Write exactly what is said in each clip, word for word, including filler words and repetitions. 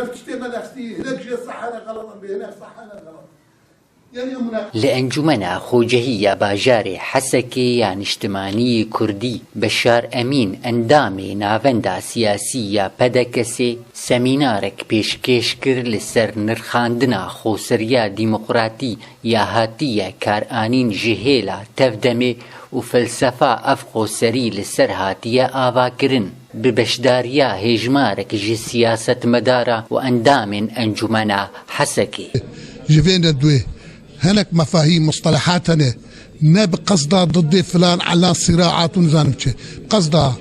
Ev tiştê me lexstî, hinek jê sehene xelat, em bê hinek sehene xelat. Li Encûmena Xocehî ya bajarê Hesekê ya Niştimanî Kurdî Beşar Emîn, endamê Navenda Siyasî ya P D K S'ê, semînarek pêşkêş kir li ser nirxandina xoseriya demokratî ya hatiye karanîn ji hêla tevdemê û felsefa ev xoserî li ser hatiye avakirin. Bi beşdariya hêjmarek ji siyasetmedara û endamên Encûmena Hesekê. Ji vê nedwê hinek mefahîm, mustelehat hene. Ne bi qesda diddê filan elan siraat û nizanim çi. Bi qesda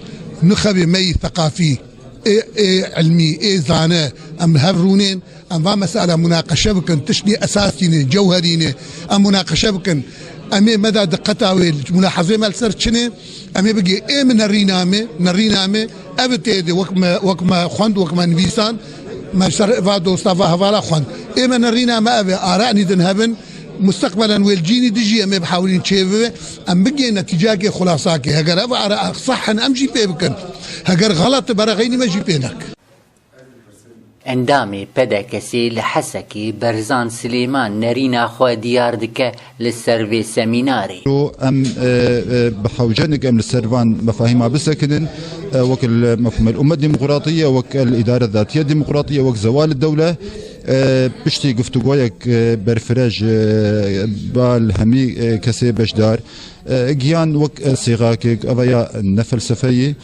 nixebê me yî seqafî, ê, ê ilmî, ê zane, em li hev rûnên, em va mesela munaqeşe bikin, tiştî esasî ne, cewherî ne. Em munaqeşe bikin. Em ê me da diqeta wê, mulahazê me li ser çi ne? Em ê bigê, ê min nerîna me, nerîna me, ev tê de wek me, wek me xwend, wek me nivîsan, me ser va dosta, va hevala xwend. Ê me nerîna me ev e, ara enî din hebin, mustaqbelen wê li cînî dijî em ê bihawilîn çê bibe, em bigê netîcakê xulasakê. Heger ev ara sah in, em jî pê bikin. Heger xelat e, bereqeynî me jî pê nek. Endamê P D K S'ê li Hesekê Berzan Silêman nerîna xwe diyar dike li ser vê semînarê. Ro em, e, e, bi hewcenik em li ser van mefahîma bisekinin, e, wek el mefhûm el ummet demokratiye, wek el îdare zatiye demokratiye, wek zewal dewle, e, piştî guftûgoyek, e, berfireh ji, e, bal hemî, e, kesê beşdar, e, giyan wek, e, sêxakek, eva ya ne felsefeyî,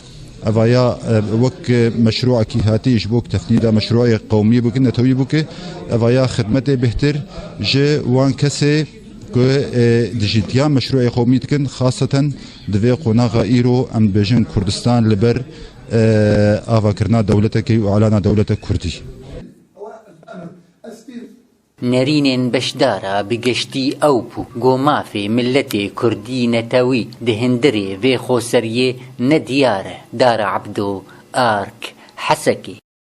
eva ya, e, wek, e, meşruekî hatî ji bo tefnîda meşruê qewmî bike, netewî bike, eva ya xidmetê bêhtir ji wan kesê ku, e, dijîtiya meşruê qewmî dikin, xaseten di vê qonaxa îro em dibêjin Kurdistan li ber, e, avakirina dewletekê û elana dewletek Kurdî. Nerînên beşdara bi geştî ew bû, ku mafê miletê Kurdî netewî di hindirê vê xoseriyê ne diyar e. Dara Ebdo, Ark, Hesekê.